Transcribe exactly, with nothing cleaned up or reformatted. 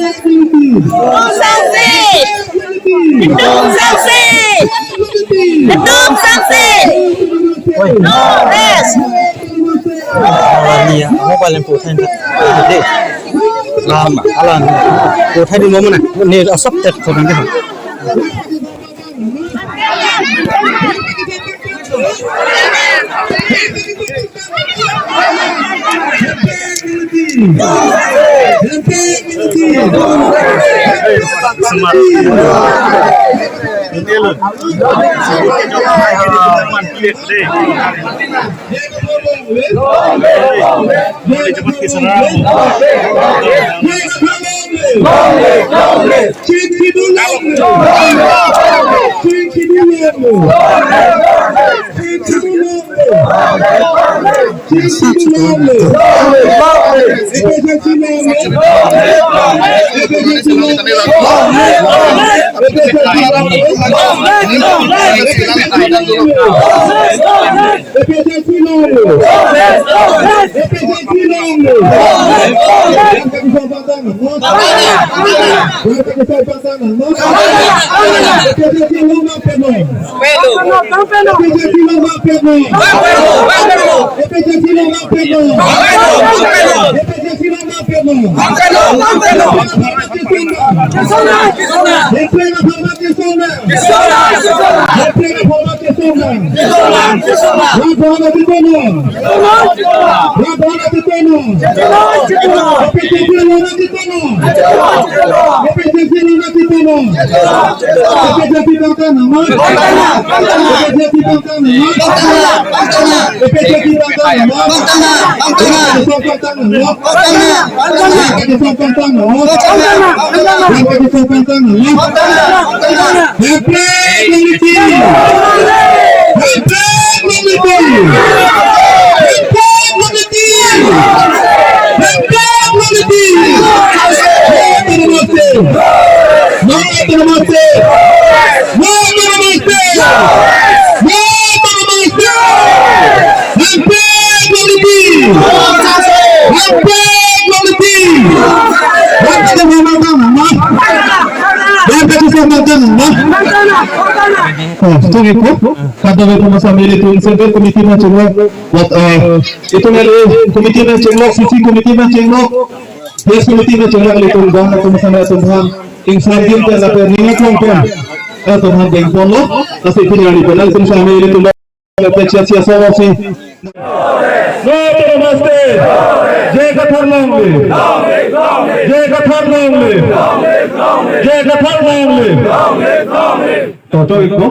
Tung sangsi! Tung sangsi! Tung sangsi! No rest! Ala ni ya, mobile ang puthai ta. Dei. Lam, ala ni. Puthai dun mo mane. Ne asap tet ko nang dei. Bang kano, bang kano. Bang kano, bang kano. Bang kano, bang kano. Bang kano, bang kano. A P H L C along akitano. A P H L C along akitano. A P H L C bangtan nama. A P H L C bangtan nama. A P H L C bangtan nama. A P H L C bangtan nama. A P H L C bangtan nama. Happy Longlepi! Happy Longlepi! Happy Longlepi! Happy Longlepi! Namaste! Namaste! Namaste! Happy Longlepi! Happy Longlepi! Happy Longlepi! Oh, sorry po. Kadokave pu masa mili tum Central Committee ma chunglok. What, uh, itum L A Committee ma chunglok, C C Committee ma chunglok, Place Committee ma chunglok, ilitum bang atum masa mili atum bang. Ing sargin te lapen ning atum pon. Atum bang deng ponlo. Lasi pini hari pon, itum masa mili atum bang. Lapen chia chia so si. Namaste. Jai Kathar Longli. Jai Kathar Longli. Jai Kathar Longli. To, to, ikko.